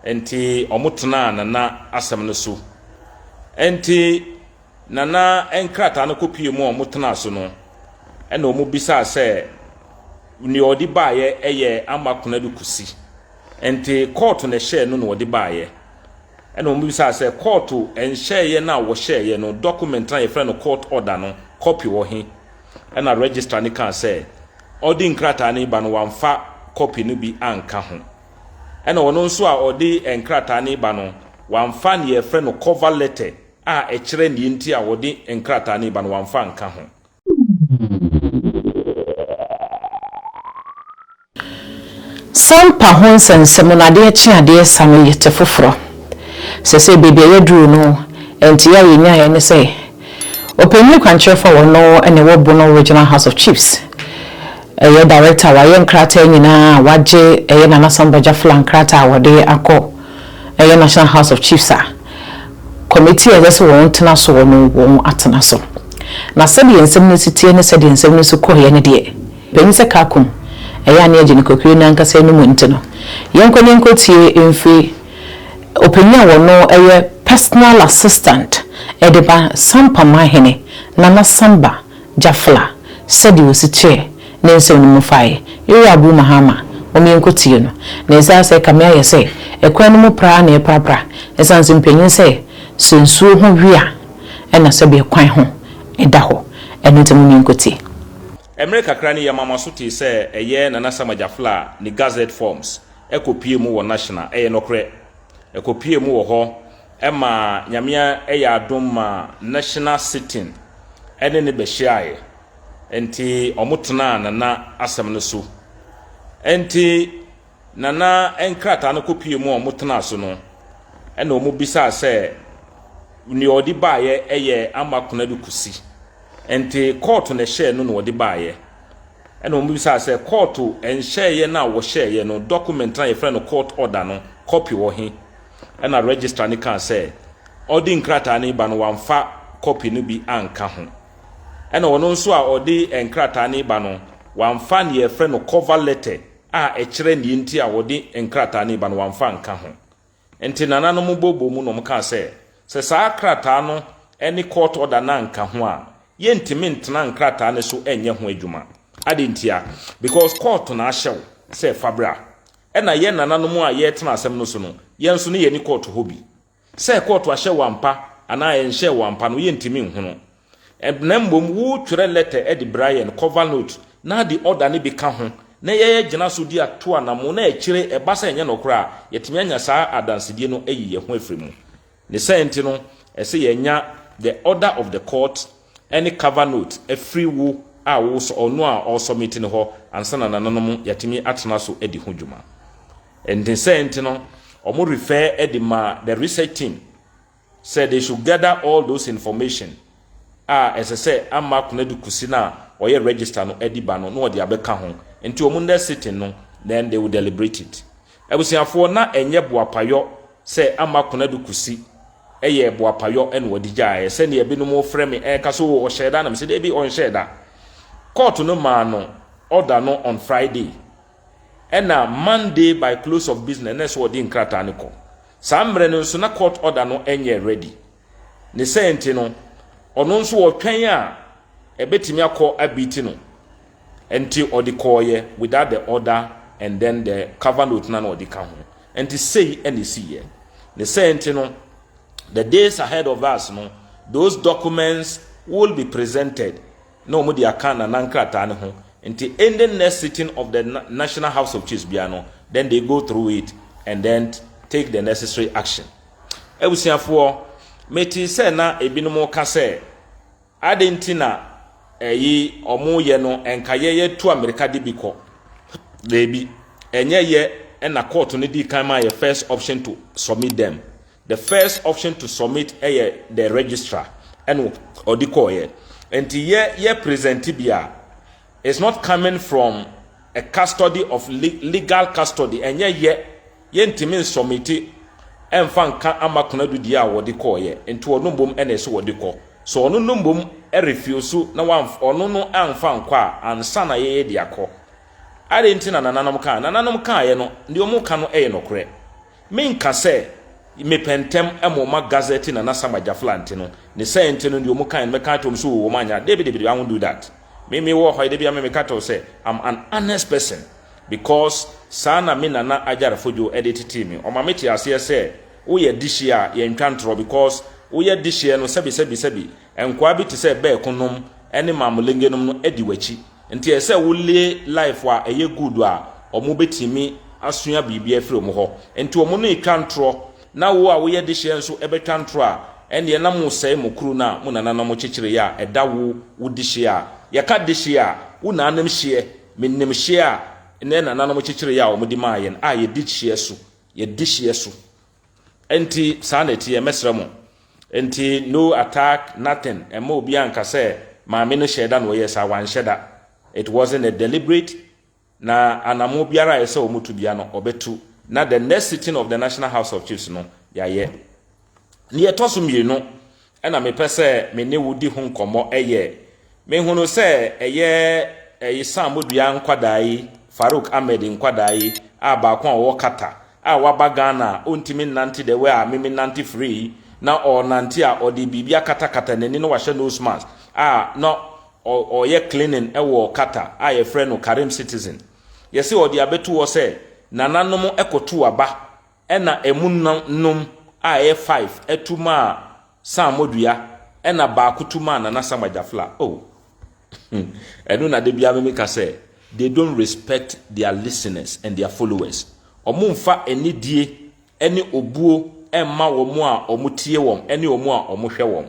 Nti wɔtenaa Nana asɛm no so. Nti Nana nkrataa no kɔpue mu a wɔtenaa so no, ɛna wɔbisaa sɛ nea ɔde baeɛ yɛ Ama Konadu Kusi. Nti kɔɔto na ɛhyɛɛ no na ɔde baeɛ. Ɛna wɔbisaa sɛ kɔɔto nhyɛeɛ no a wɔhyɛeɛ no, document no a yɛfrɛ no court order no, copy wɔ he? Ɛna registrar no kaa sɛ ɔde nkrataa no reba no wamfa copy no bi anka ho. Ɛna ɔno nso a ɔde nkrataa no reba no, wamfa nea yɛfrɛ no cover letter a ɛkyerɛ nea nti a ɔde nkrataa no reba no, wamfa anka ho. Sampa ho nsɛnsɛm no, adeɛ kye adeɛ sa no yɛte foforɔ. Sɛsɛi baabi a yɛaduru no, nteɛ a yɛnyaeɛ ne sɛ, ɔpanyin kwankyerɛfoɔ a ɔno na ɛwɔ Bono Regional House of Chiefs, ɛyɛ director a wayɛ nkrataa nyinaa a wagye ɛyɛ Nana Samba Gyafla nkrataa a wɔde akɔ ɛyɛ National House of Chiefs a committee a ɛsɛ sɛ wɔn tena soɔ no wɔn atena so. Na sɛdeɛ nsɛm no si teɛ ne sɛdeɛ nsɛm no si kɔeɛ no deɛ, panyin sɛ Kakum, ɛyɛ a na yɛgye no Kwakuo no ankasa anim nti no, yɛnkɔ na yɛnkɔtie mfiri ɔpanyin a wɔno yɛ Personal Assistant de ma Sampa Manhene Nana Samba Gyafla sɛdeɛ ɔsi kyerɛɛ ne nsɛm no mu faeɛ. Yɛwura Abu Mahama, mom yɛnkɔtie no. Na ɛsiane sɛ ɛkame ayɛ sɛ ɛkwan no mu pra na ɛprapra, ɛsiane sɛ mpanyin sɛ sɛ nsuo ho we a ɛna sɛdeɛ kwan ho da hɔ, ɛno nti mom yɛnkɔtie. Mmere kakra ni yɛma mo aso tee sɛ ɛyɛ Nana Sama Gyafla ne Gazette forms kɔpue mu wɔ National. Ɛyɛ nɔkorɛ. Ɛkɔpue mu wɔ hɔ ma Nyame yɛ adom ma National sitting ne no bɛhyiaeɛ. Nti wɔtenaa Nana asɛm no so. Nti Nana nkrataa no kɔpue mu a wɔtenaa so no, ɛna wɔbisaa sɛ nea ɔde baeɛ yɛ Ama Konadu Kusi. Nti kɔɔto na ɛhyɛɛ no na ɔde baeɛ. Ɛna wɔbisaa sɛ kɔɔto nhyɛeɛ no a wɔhyɛeɛ no, document no a yɛfrɛ no court order no, copy wɔ he? Ɛna registrar no kaa sɛ ɔde nkrataa no reba no wamfa copy no bi anka ho. Ɛna ɔno nso a ɔde nkrataa no reba no, wamfa nea yɛfrɛ no cover letter a ɛkyerɛ nea enti a wɔde nkrataa no reba no, wamfa anka ho. Enti nananom bɔbɔɔ mu na wɔkaa sɛ, Sɛ saa krataa no ne court order no anka ho a, yɛntumi ntena nkrataa no so nyɛ ho adwuma. Adɛn ntia? Because court na ahyɛ wo sɛ fa bra. Ɛna yɛn nananom a yɛretena asɛm no so no, yɛn nso ne yɛnni court hɔ bi. Sɛ kɔɔto ahyɛ wo ampa anaa ɛnhyɛɛ wo ampa no, yɛntumi nhunu. Na mmom wotwerɛ lɛtɛ de bra yɛn, cover note, na de order no bi ka ho, na yɛagyina so de ato anamon, na akyire ɛba sɛ ɛnyɛ nokorɛ a, yɛatumi anya saa adansedie no ayi yɛn ho afiri mu. Ne saa nti no, ɛsɛ yɛnya the order of the court ne cover note afiri wo a wosɔ, ɔno a ɔresubmit no hɔ ansa na nananom yɛatumi atena so adi ho dwuma. Nti sɛ nti no, wɔn refer de ma the research team sɛ they should gather all those information a ɛsɛ sɛ ama Konadu Kusi no a ɔyɛ register no de ba no na wɔde abɛka ho. Nti wɔn next sitting no, then they will deliberate it. Abusuafoɔ, na ɛnyɛ boapayɔ sɛ ama Konadu Kusi yɛ boapayɔ na wɔde gyaeɛ sɛdeɛ ebinom frɛ me ɛreka sɛ oh ɔhyɛɛ da na mesɛ dabi ɔnhyɛɛ da. Court no maa no order no on Friday. Ɛna Monday by close of business na ɛsɛ ɔde nkrataa no kɔ. Saa mmerɛ no nso na court order no nyɛɛ ready. Ne saa nti no, ɔno nso ɔtwɛn a ɛbɛtumi akɔ abiti no. Nti ɔde kɔɔeɛ without the order and then the cover note no na ɔde ka ho. Nti sei na ɛsiiɛ. Ne saa nti no, the days ahead of us no, those documents will be presented na wɔn de aka Nana nkrataa no ho nti in the next sitting of the National House of Chiefs bia no then they go through it and then take the necessary action. Abusuafoɔ, metee sɛ na ebinom ka sɛ adɛn nti na ɛyi wɔn yɛ no nka yɛyɛ tu Amerika de bi kɔ. Daabi, ɛnyɛ yɛ ɛna court no di kan ma yɛ first option to submit them. The first option to submit yɛ the registrar ɛna ɔde kɔɔyɛ. Nti yɛ yɛ present bi a it's not coming from a custody of legal custody ɛnyɛ yɛ yɛntumi nsubmit ɛmfa nka ama konadu deɛ a wɔde kɔɔyɛ nti ɔno mbom ɛna ɛsɛ wɔde kɔ so ɔno no mbom refuse na ɔno no amfa nkɔ a ansa na yɛyɛ de akɔ. Adɛn nti na nananom kaa? Nananom kaeɛ no deɛ wɔn ka no yɛ nokorɛ. Menka sɛ mepɛ ntɛm ma wɔn agazette Nana Sam Agyafla nti no, ne sɛɛ nti no deɛ wɔn kae no mɛka akyerɛ wɔn sɛ oo wɔn anyɛ a. Dabi dabi dabi, I won't do that. Me me wɔ hɔ yi da biara me meka kyerɛ wo sɛ I'm an honest person because saa na me Nana Agyarfodwo de tetee me. Ɔma me te aseɛ sɛ woyɛ dehyeɛ a yɛntwa ntorɔ because woyɛ dehyeɛ no sɛbi sɛbi sɛbi nkoa bi te sɛ Bɛɛko nom ne Mamulenge nom no di w'akyi nti ɛsɛ sɛ wo lay life a ɛyɛ good a wɔn bɛtumi asua biribi afiri wɔn hɔ nti wɔn no retwa ntorɔ na wo a woyɛ dehyeɛ nso bɛtwa ntorɔ a, ɛnneɛ na moresɛe mo kuro no a mo nananom kyekyereeɛ a ɛda wo wo dehyeɛ a, yɛka dehyeɛ a, wo naanom hyeɛ, menim hyeɛ a nnɛ nananom kyekyereeɛ a wɔde maa yɛn a yɛdi hyeɛ so, yɛdi hyeɛ so. Enti saa na ɛteɛ, mɛsrɛ mo. Enti no attack, nothing, ɛmma obiara nka sɛ maame no hyɛɛ da na ɔyɛɛ saa, wanhyɛ da. It wasn't a deliberate Na anamon biara a ɛsɛ wɔn tu bia no ɔbɛtu na the next sitting of the National House of Chiefs no yɛayɛ. Nea ɛtɔ so mmienu ɛna mepɛ sɛ me ne wo di ho nkɔmmɔ ɛyɛ mehunu sɛ ɛyɛ ɛyi Samodua nkwadaa yi Farouk Ahmed nkwadaa yi a baako a ɔwɔ Qatar a waba Ghana a ɔntumi nnante the way a meme nante free yi na ɔrenante a ɔde biribi akatakata n'ani na wahyɛ nose mask a na ɔyɛ cleaning wɔ Qatar a yɛfrɛ no Karim Citizen. Yɛse ɔde abɛto hɔ sɛ nananom kɔtoo aba ɛna ɛmu nom a ɛyɛ 5 tu maa Sam Modua ɛna baako tu maa Nana Sam Agyafla. Oh, ɛno na da biara me meka sɛ they don't respect their listeners and their followers. Wɔn mfa anidie ne obuo mma wɔn a wɔtie wɔn ne wɔn a wɔhwɛ wɔn.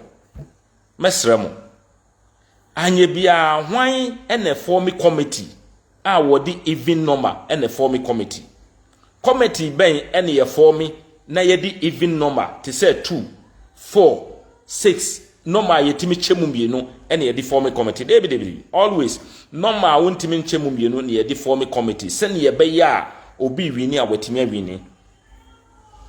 Mɛsrɛ mo, anyɛ biara hwan na ɛfɔɔme committee a wɔde even number na ɛfɔɔme committee? Committee bɛn na yɛfɔɔme na yɛde even number te sɛ 2, 4, 6 number a yɛtumi kyɛ mu mmienu na yɛde fɔɔme committee? Dabi dabi, always number a wontumi nkyɛ mu mmienu na yɛde fɔɔme committee sɛnea ɛbɛyɛ a obi wini a watumi awini.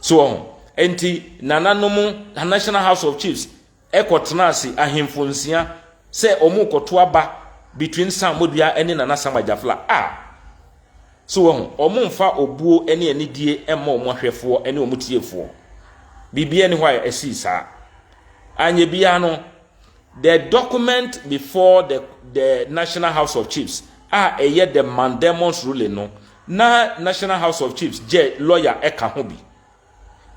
So wɔ ho? Enti nananom National House of Chiefs kɔtenaa ase ahemfo nsia sɛ wɔrekɔto aba between Sam Modua ne Nana Sam Agyafla a, so wahu, wɔmfa obuo ne anidie mma wɔn ahwɛfoɔ ne wɔn tiefoɔ. Biribiara nni hɔ a ɛsii saa. Anyɛ biara no, the document before the, the National House of Chiefs a ɛyɛ the mandamus ruling no, na National House of Chiefs gye lawyer ɛka ho bi.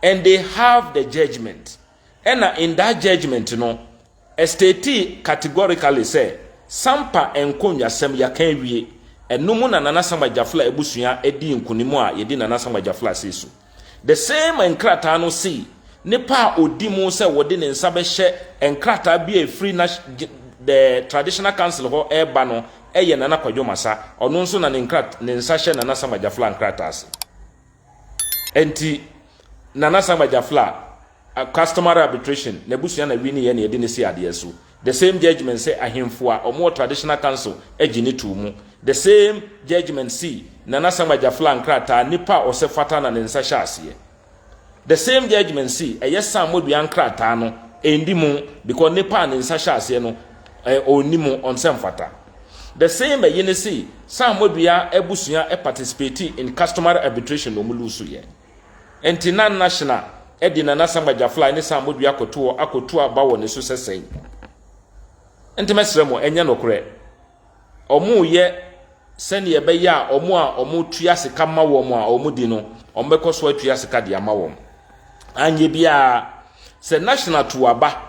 And they have the judgment. Ɛna in that judgement no, ɛstatee categorically sɛ Sampa nkonnwasɛm yɛaka awie, ɛno mu na Nana Sama Gyafla abusua dii nkonim a yɛdi Nana Sama Gyafla sei so. The same nkrataa no sei nipa a ɔdi mu sɛ wɔde ne nsa bɛhyɛ nkrataa bi a ɛfiri na the traditional council hɔ ɛreba no yɛ Nana Kwadwo Masa, ɔno nso na ne nkrat ne nsa hyɛ Nana Sama Gyafla nkrataa ase. Enti Nana Sama Gyafla customary arbitration n'abusua na wini yɛ na yɛde no si adeɛ so. The same judgement sɛ ahemfo a wɔwɔ traditional council gye ne too mu. The same judgement si Nana Sama Gyafla nkrataa nipa a ɔsɛ fata na ne nsa hyɛ aseɛ. The same judgement si ɛyɛ Sam Modua nkrataa no ɛndi mu because nipa a ne nsa hyɛ aseɛ no ɔnni mu ɔnsɛ mfata. The same ɛyi ne si Sam Modua abusua participate in customary arbitration na wɔn lose yɛ. Enti na National de Nana Samba Gyafla ne Sam Bodua akɔto hɔ akɔtu aba wɔ ne so sɛ sɛn. Enti mɛsrɛ mo, ɛnyɛ nokorɛ. Wɔreyɛ sɛdeɛ ɛbɛyɛ a wɔn a wɔtua sika ma wɔn a wɔdi no, wɔbɛkɔ so atua sika de ama wɔn. Anyɛ biara, sɛ National to aba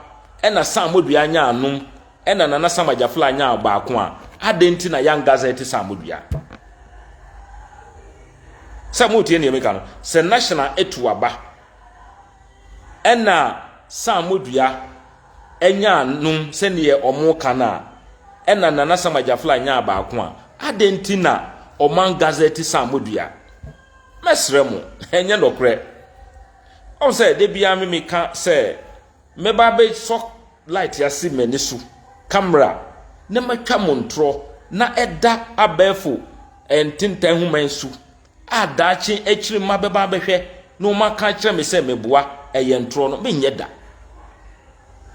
ɛna Sam Bodua anya anom ɛna Nana Sam Gyafla anya baako a, adɛn nti na yɛn gazette Sam Bodua? Sɛ moretie nea meka no, sɛ National atu aba ɛna Sam Modua nyaa nom sɛdeɛ ɔmo ka no a, ɛna Nana Sam Agyafla nyaa baako a, adɛn nti na ɔman gazette Sam Modua? Mɛsrɛ mo, ɛnyɛ nɔkorɛ. Ɔn sɛ da biara me meka sɛ Mɛba abɛsɔ light ase m'ani so, camera, na matwa mo ntorɔ na ɛda abɛɛfo ntentan nhoma yi so a daakye akyiri mma bɛba abɛhwɛ na wɔn aka akyerɛ me sɛ meboa ɛyɛ ntorɔ no, menyɛ da.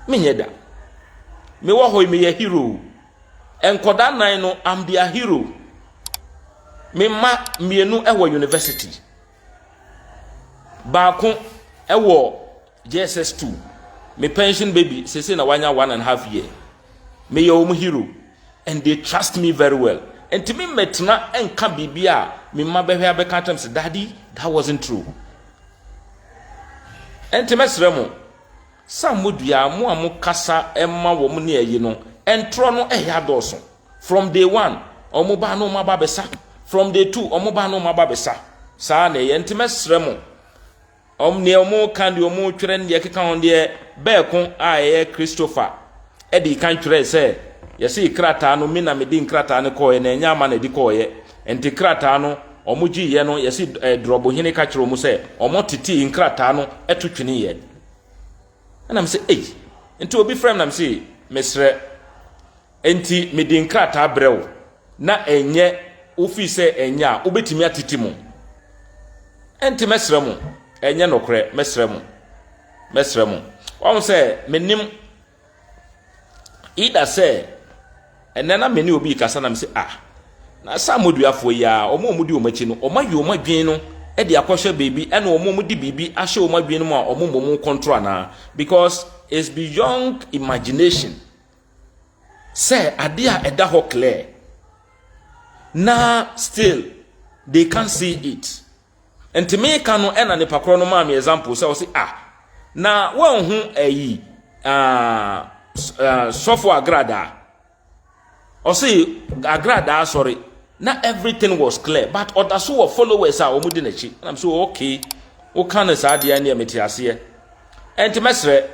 Menyɛ da. Mewɔ hɔ yi meyɛ hero. Nkɔdaa nan no, I'm their hero. Me mma mmienu wɔ university. Baako ɛwɔ JSS 2, me pension baby, sese na wanya 1½ year. Meyɛ wɔn hero and they trust me very well. Nti me mmɛtena nka biribi a me mma bɛhwɛ abɛka kyerɛ me sɛ, "Daddy, that wasn't true." Nti mɛsrɛ mo sa mo dua mo a mo kasa ɛma wɔn ne ɛyi no, ntorɔ no ɛyɛ adɔɔso. From day one ɔmo ba no, ɔmo aba bɛsa. From day two ɔmo ba no, ɔmo aba bɛsa. Saa na ɛyɛ. Nti mɛsrɛ mo, ɔmo deɛ ɔmo ka deɛ, ɔmo twerɛ ne deɛ keka ho deɛ, bɛɛko a ɛyɛ Christopher ɛde kan twerɛ sɛ yɛsɛ krataa no, mi na mede nkrataa no kɔɔɛ na ɛnyɛ ama na ɛde kɔɔyɛ. Nti krataa no ɔmo gyiiɛ no, yɛsɛ drɔbohene ka kyerɛ ɔmo sɛ ɔmo tete nkrataa no ɛto tweneeɛ. Ɛnam sɛ ei, nti obi frɛ m nam sɛ mesrɛ, nti mede nkrataa brɛ wo na ɛnyɛ wofii sɛ ɛnyɛ a wobɛtumi atete mu. Ɛnti mɛsrɛ mo, ɛnyɛ nokorɛ. Mɛsrɛ mo, mɛsrɛ mo, wɔn sɛ menim ida sɛ ɛnɛ na mene obi kasa nam sɛ, ah, na saa moduafoɔ yi a ɔmo a ɔmo di wɔn akyi no, ɔmo ayi wɔn adwene no ɛde akɔhyɛ beebi, ɛna ɔmo a ɔmo di biribi ahyɛ wɔn adwene no mu a ɔmo mbɔ mo control anaa? Because it's beyond imagination sɛ adeɛ a ɛda hɔ clear na still they can't see it. Nti meka no, ɛna nipa korɔ no maa me example sɛ ɔsi, ah, na wɔnho ɛyi sɔfo Agradaa. Ɔsi Agradaa asɔre na everything was clear, but ɔda so wɔ followers a wɔn di n'akyi. Ɛnam so, okay, woka no saa deɛ ne ɛmɛ aseɛ. Ɛnti mɛsrɛ,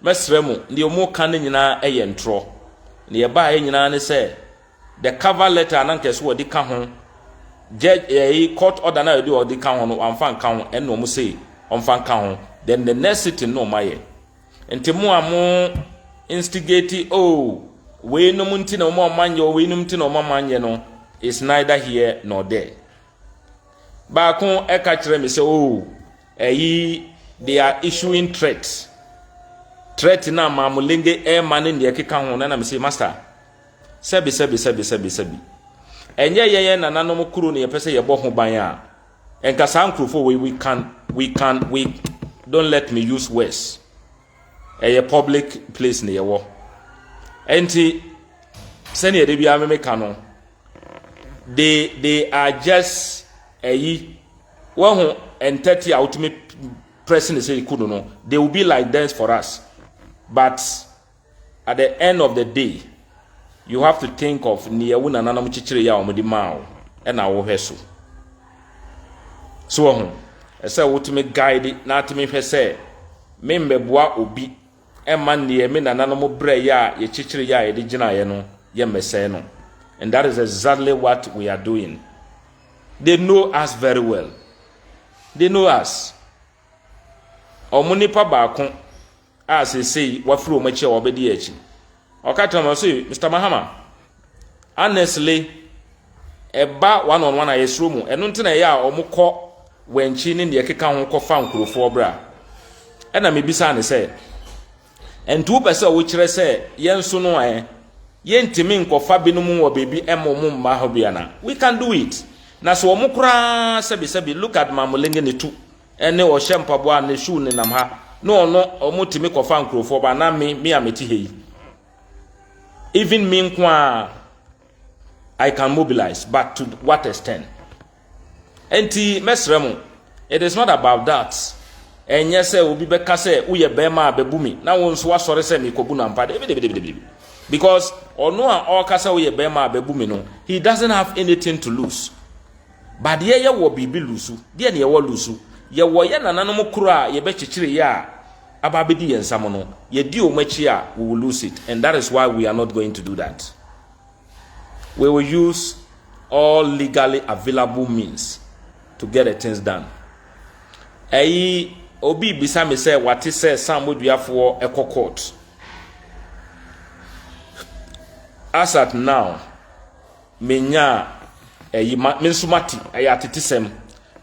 mɛsrɛ mu, deɛ wɔn ka no nyinaa ɛyɛ ntorɔ. Deɛ ɛbaayɛ nyinaa ne sɛ the cover letter ananka so wɔde ka ho, judge ɛyi court order na yɛde wɔde ka ho no, wɔamfa nka ho. Ɛna wɔn se wɔmfa nka ho, then the next sitting no wɔn ayɛ. Nti mo a mo instigate, oh, weinom nti na wɔn a wɔn anyɛ, weinom nti na wɔn a anyɛ no, is neither here nor there. Baako ɛka kyerɛ me sɛ, oh, ɛyi, they are issuing threat, threat na maamulenge ɛɛma ne deɛ ɛkeka ho. Na na me sɛ, master, sɛbi sɛbi sɛbi sɛbi sɛbi, ɛnyɛ yɛn nananom kuro na yɛpɛ sɛ yɛbɔ ho ban a, nka saa nkurɔfoɔ wei, we can we don't, let me use words, ɛyɛ public place na yɛwɔ. Ɛnti sɛnea yɛde biara mɛmɛka no, they are just ɛyi wɔn ho ntɛte a wotumi press ne sɛ kudu no, they will be like dance for us. But at the end of the day, you have to think of nea wo nananom kyekyere yɛ a wɔde maa wo ɛna wɔhwɛ so so wɔ ho. Ɛsɛ wotumi guide na atumi hwɛ sɛ me mmɛboa obi ɛma nea me nananom brɛ yɛ a yɛkyekyere yɛ a yɛde gyinaeɛ no yɛ mmɛsɛe no. And that is exactly what we are doing. They know us very well, they know us. Ɔmo nipa baako a seesei wafiri wɔn akyi a wɔbɛdi akyi, ɔka kyerɛ wɔn sɛ, "Mr Mahama, honestly, ɛba one on one a, yɛsoro mu." Ɛno nti na ɛyɛ a wɔn kɔ wɔnkyi ne deɛ ɛkeka ho kɔfa nkurɔfoɔ bra. Ɛna mebisa ne sɛ, nti wopɛ sɛ wokyerɛ sɛ yɛn nso no ɛ yɛntumi nkɔfa binom wɔ baabi ɛma ɔmo mma hɔ bi ana? We can do it. Na sɛ wɔn koraa, sɛbisɛbi, look at Mamulenge, ne tu ɛne ɔhyɛ mpaboa ne shoe nenam ha na ɔno ɔmo tumi kɔfa nkurɔfoɔ ba, na me a mete ha yi, even me nko a, I can mobilize, but to what extent? Nti mɛsrɛ mo, it is not about that. Ɛnyɛ sɛ obi bɛka sɛ woyɛ bɛrima a bɛbu mi na wo nso wasɔre sɛ mekɔbu no ampa. Debi debi debi debi, because ɔno a ɔreka sɛ woyɛ bɛrima a bɛbu mi no, he doesn't have anything to lose. But deɛ yɛwɔ biribi lose deɛ, ne yɛwɔ lose, yɛwɔ yɛ nananom koro a yɛbɛkyekyere yɛ a aba abɛdi yɛn nsam no, yɛdi wɔn akyi a, we will lose it, and that is why we are not going to do that. We will use all legally available means to get the things done. Ɛyi, obi bisa mi sɛ wate sɛ sammoduafoɔ ɛkɔ court. As at now, menya ɛyi ma me nso mate, ɛyɛ atetesɛm,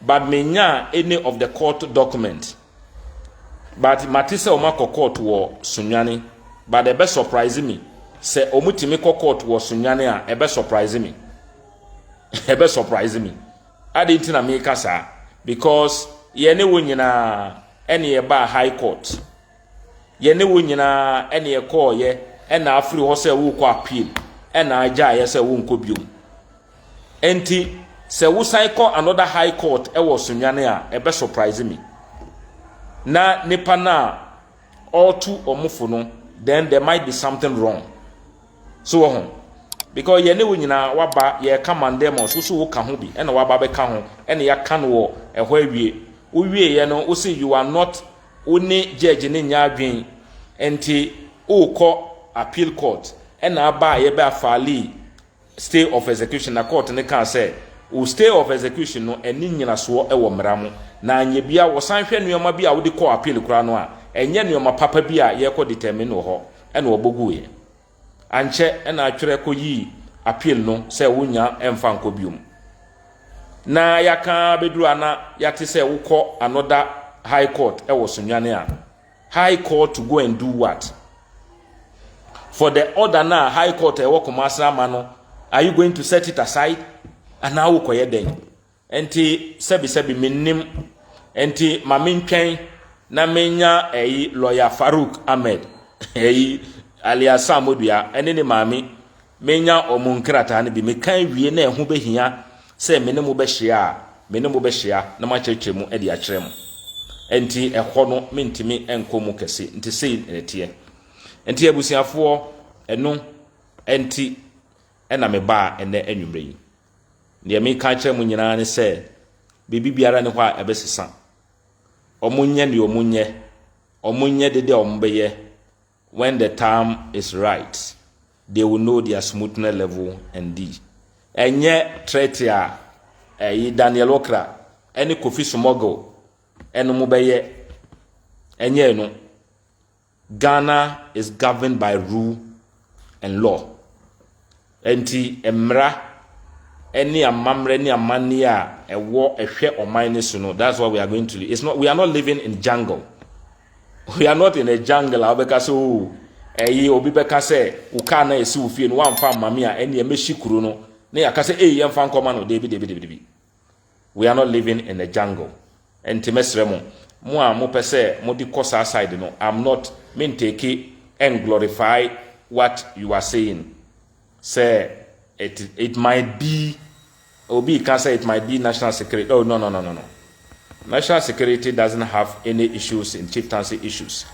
but menya any of the court document, but mate sɛ wɔn akɔ court wɔ Sunyani. But ɛbɛ surprise me sɛ wɔn tumi kɔ court wɔ Sunyani a, ɛbɛ surprise me, ɛbɛ surprise me. Adi nti na meka saa? Because Yɛne wo nyinaa ɛne yɛbaa High Court. Yɛne wo nyinaa ɛne yɛkɔɔyɛ ɛna afiri hɔ sɛ wokɔ appeal ɛna agyaeɛ sɛ wonkɔ biom. Enti sɛ wosan kɔ another High Court ɛwɔ Sunyani a, ɛbɛ surprise me. Na nipa no a ɔretu ɔmo fo no, then there might be something wrong. So wɔ ho because yɛne wo nyinaa waba, yɛreka mandamus, wo so woka ho bi ɛna waba bɛka ho ɛna yɛaka no wɔ ɛhɔ awie. Wowieɛ no, wo say you are not, wo ne judge ne nyɛ adwen, nti wokɔ appeal court ɛna aba a yɛbɛ afile stay of execution, na court ne kaa sɛ o stay of execution no ɛne nyinasoɔ ɛwɔ mmara mu na anyɛ bia wɔsan hwɛ nneɛma bi a wode kɔ appeal koraa no a, ɛnyɛ nneɛma papa bi a yɛkɔ determine wɔ hɔ ɛna wɔbɔ guiɛ. Ankyɛ ɛna atwerɛ kɔ yii appeal no sɛ wonya ɛmfa nkɔ biom na yɛaka bɛduru ana yɛate sɛ wokɔ another High Court ɛwɔ Sunyani a, High Court to go and do what? For the order na High Court ɛwɔ Kumasi ama no, are you going to set it aside anaa wokɔyɛ dɛn? Nti sɛbisɛbi, mennim, nti ma mentwɛn na menya ɛyi Lawyer Farouk Ahmed ɛyi alias Samodua ɛne ne maame, menya ɔmo nkrataa no bi mekan wie na ɛho bɛhia sɛ me ne mo bɛhyia a, me ne mo bɛhyia na makyerɛkyerɛ mu de akyerɛ mo. Nti ɛhɔ no mentumi nkɔ mu kɛse, nti sei na ɛteɛ. Nti abusuafoɔ, ɛno nti ɛna mebaa ɛnɛ anwummerɛ yi. Deɛ meka kyerɛ mo nyinaa ne sɛ biribi biara ne hɔ a ɛbɛsesa. Ɔmo nyɛ deɛ ɔmo nyɛ, ɔmo nyɛ dede a ɔmo bɛyɛ. When the time is right, they will know their smoothness level and d ɛnyɛ threat a ɛyi Daniel Okra ɛne Kofi Smuggle ɛno mo bɛyɛ, ɛnyɛ no. Ghana is governed by rule and law, nti mmara ɛne amammerɛ ne amanneɛ a ɛwɔ ɛhwɛ ɔman no so no, that's what we are going to do. It's not, we are not living in jungle. We are not in a jungle a wobɛka sɛ, o ɛyi obi bɛka sɛ wo kaa na ɛsi wo fie no woamfa amma me a, ɛne ɛmɛhyi kuro no na yɛaka sɛ ei, yɛmfa nkɔma no. Debi, debi, debi, debi, we are not living in a jungle. Nti mɛsrɛ mo, mo a mopɛ sɛ mode kɔ saa side no, I'm not mentake and glorify what you are saying sɛ it might be, obi ka sɛ it might be national security. Oh, no, no, no, no, no. National security doesn't have any issues in chieftaincy issues.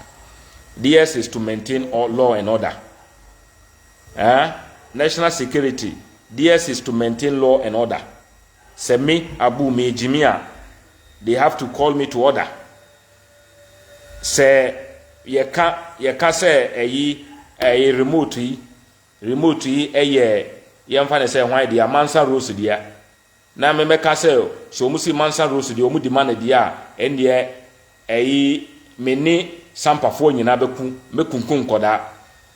Theirs is to maintain all law and order, eh? National security, theirs is to maintain law and order. Sɛ me abu me gyimi a, they have to call me to order. Sɛ yɛka sɛ ɛyi remote yi ɛyɛ, yɛmfa ne sɛ hwan deɛ, Mansa Rose deɛ, na memɛka sɛ ɔmo si Mansa Rose deɛ, ɔmo di ma no deɛ a, ɛndeɛ ɛyi me ne Sampafoɔ nyinaa bɛku mɛkunkum nkɔdaa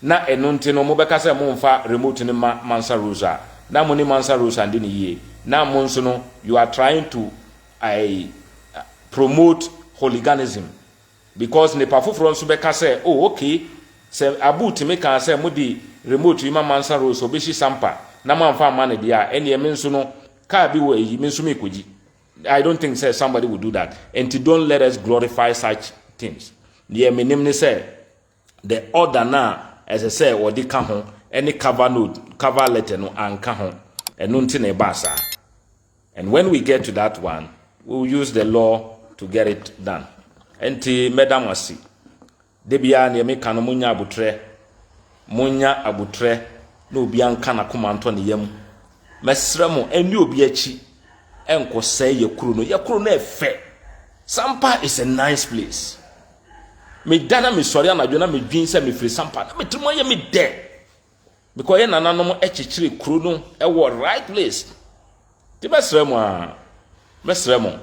na ɛno nti no mobɛka sɛ momfa remote no ma Mansa Rose a, na mo ne Mansa Rose ande ne yie, na mo nso no you are trying to promote hooliganism because nipa foforɔ nso bɛka sɛ, oh okay, sɛ Abu tumi kaa sɛ mode remote yi ma Mansa Rose, obɛhyi Sampa na moamfa amma no deɛ a, ɛneɛ me nso no kaa bi wɔ ayi me nso mekɔgyi. I don't think sɛ somebody will do that, and don't let us glorify such things. Deɛ menim ne sɛ the order na ɛsɛ sɛ wɔde ka ho ɛne cover note, cover letter no anka ho, ɛno nti na ɛbaa saa. And when we get to that one, we will use the law to get it done. Nti mɛda mo ase. De biara nea meka no, monya abotrɛ, monya abotrɛ na obi anka n'akoma ntɔ ne yam. Mɛsrɛ mo, ɛne obi akyi ɛnkɔsɛe yɛ kuro no. Yɛ kuro no ɛfɛ. Sampa is a nice place. Meda na mesɔre anadwo na medwin sɛ mefiri Sampa na metiri mu ayɛ me dɛ because yɛ nananom akyekyere kuro no ɛwɔ right place. Nti mɛsrɛ mo a, mɛsrɛ mo,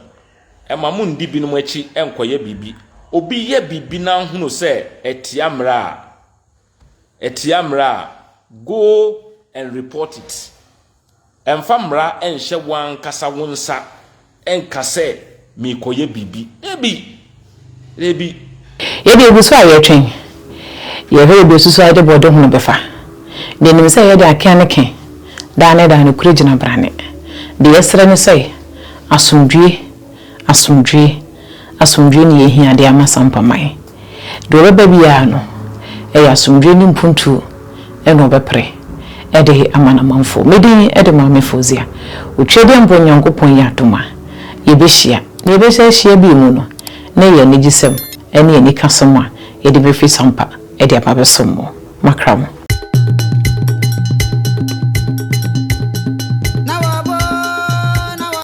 ɛma mo ndi binom akyi ɛnkɔyɛ biribi. Obi yɛ biribi na ahunu sɛ ɛtia mmerɛ a, ɛtia mmerɛ a, go and report it. Ɛmfa mmara ɛnhyɛ wɔn ankasa wo nsa ɛnka sɛ meekɔyɛ biribi. Ebi ebi. Yɛde egu so a yɛtwɛn, yɛhwɛ yɛde osusu a yɛde bɔde ho bɛfa deɛ nim sɛ yɛde akea ne ke daa ne daa ne kure gyina brane. Deɛ yɛsrɛ ne sɛ asomdwie, asomdwie. Asomdwoeɛ ne yɛhia de ama Sampaman. Deɛ ɔbɛba biara no, ɛyɛ asomdwoeɛ ne mpuntuo na ɔbɛpere de ama n'amanfoɔ. Me din de Maame Fauzia. Otwedeɛmpɔ Nyankopɔn yɛ adom a, yɛbɛhyia. Na yɛbɛsan ahyia bio mu no, na ɛyɛ anigyesɛm ne anikasɛm a yɛde bɛfiri Sampa de aba abɛsom mo. Makra mo.